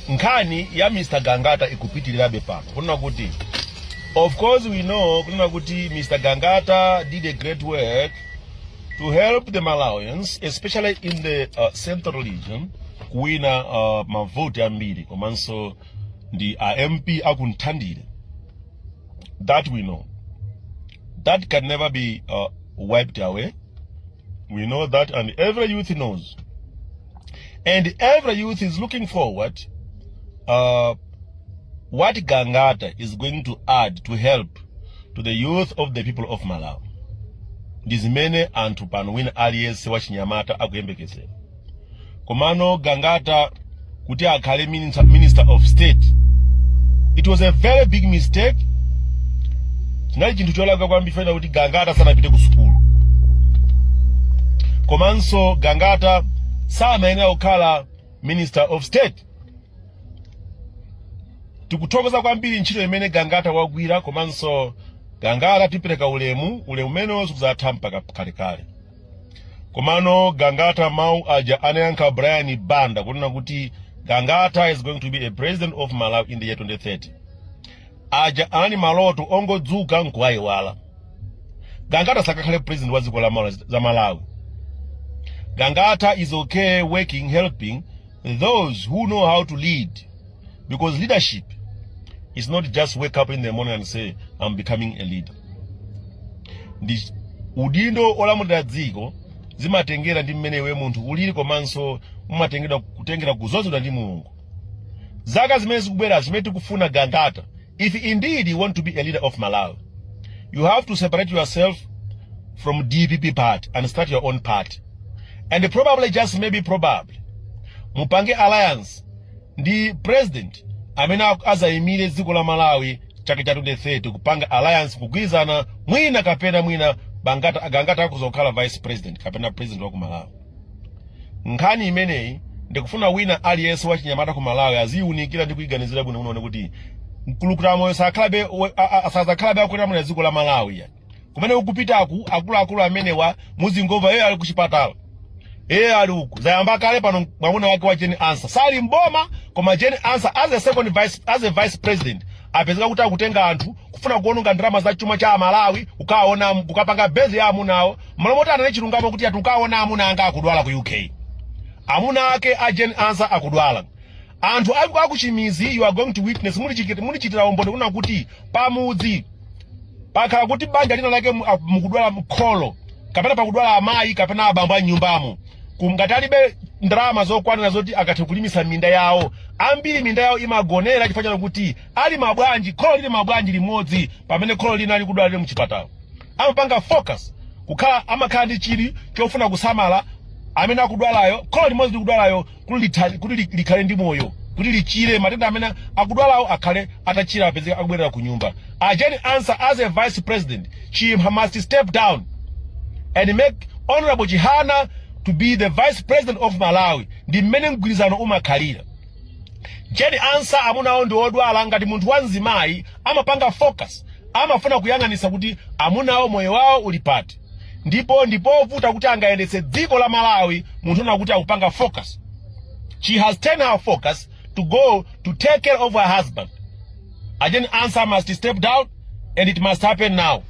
Nkhani ya Mr Gangata ikupitirirabe pano, kunena kuti of course we know kunena kuti Mr Gangata did a great work to help the Malawians, especially in the central region, kuwina mavoti ambiri, komanso ndi a MP akunthandire. That we know, that can never be wiped away. We know that, and every youth knows, and every youth is looking forward what Gangata is going to add to help to the youth of the people of Malawi. Ndi zimene anthu pano, wina aliyense wachinyamata akuyembekezera. Komano Gangata kuti akhale minister of state, it was a very big mistake. Chinali chinthu cholakwa kwambiri, fena kuti Gangata sanapite ku sukulu, komanso Gangata samayenera kukhala minister of state. Tikuthokoza kwambiri ntchito imene Gangata wagwira, komanso Gangata tipereka ulemu, ulemu umenewo sikudzatha mpaka kalekale. Komano Gangata, mawu aja anayankha Brian Banda kunena kuti Gangata is going to be a president of Malawi in the year 2030, aja anali maloto ongodzuka nkuwayiwala. Gangata sakakhale president wa dziko la Malawi. Gangata is okay working, helping those who know how to lead, because leadership is not just wake up in the morning and say, "I'm becoming a leader." Ndi udindo olamulira dziko, zimatengera ndi mmene iwe munthu ulili, komanso umatengera kutengera kuzozedwa ndi Mulungu. Zaka zimene zikubwera, zimene tikufuna, Gangata, if indeed you want to be a leader of Malawi, you have to separate yourself from DPP party and start your own party, and probably, just maybe, probably mupange alliance ndi president amene azayimire dziko la Malawi chaka cha 2030, kupanga alliance, kugwirizana mwina kapena mwina Bangata, Gangata akuzokhala vice president kapena president wa ku Malawi. Nkhani imeneyi ndikufuna wina aliyense wachinyamata ku Malawi aziyiwunikira ndi kuyiganizira bwino, unaone kuti mkulukula moyo sakhalabe sazakhalabe akulamulira dziko la Malawi ya. Kumene ukupitaku, akuluakulu amenewa muzingomva iye ali kuchipatala, iye ali uku. Zayamba kale pano. Mwamuna wake wa Jane Ansah sali mboma, koma Jane Ansah as a second vice, as a vice president, apezeka kuti akutenga anthu kufuna kuononga ndalama za chuma cha Amalawi, kukaona, kukapanga bezi ya amunawo, malo moti anene chilungamo kuti ati ukaona amuna anga akudwala ku UK. Amuna ake a Jane Ansah akudwala. Anthu akuchimizi, you are going to witness, mulichitira umboni kuna kuti pamudzi pakhala kuti banja lina lake mukudwala mkholo kapena pakudwala amayi kapena abambo a nyumbamo, ngati alibe ndalama zokwanira zoti akathe kulimisa minda yawo, ambiri minda yawo imagonera chifukwa chakuti ali mabwanji, kholo lili mabwanji limodzi, pamene kholo lina likudwala lili mchipatala, amapanga focus kukhala, amakhala ndi chili chofuna kusamala amene akudwalayo, kholo limodzi likudwalayo, kuti likhale ndi moyo, kuti lichire matenda amene akudwalawo, akhale atachira, apezeka akubwerera ku nyumba. A Jane Ansah as a vice president, she must step down and make Honorable Chihana to be the vice president of Malawi. Ndi mmene mgwirizano umakhalira. Jane Ansah amunawo ndi odwala. Ngati munthu wa mzimayi amapanga focus, amafuna kuyang'anisa kuti amunawo moyo wawo uli pati, ndipo ndipovuta kuti angayendetse dziko la Malawi munthu una kuti akupanga focus. She has turned her focus to go to take care of her husband. A Jane Ansah must step down and it must happen now.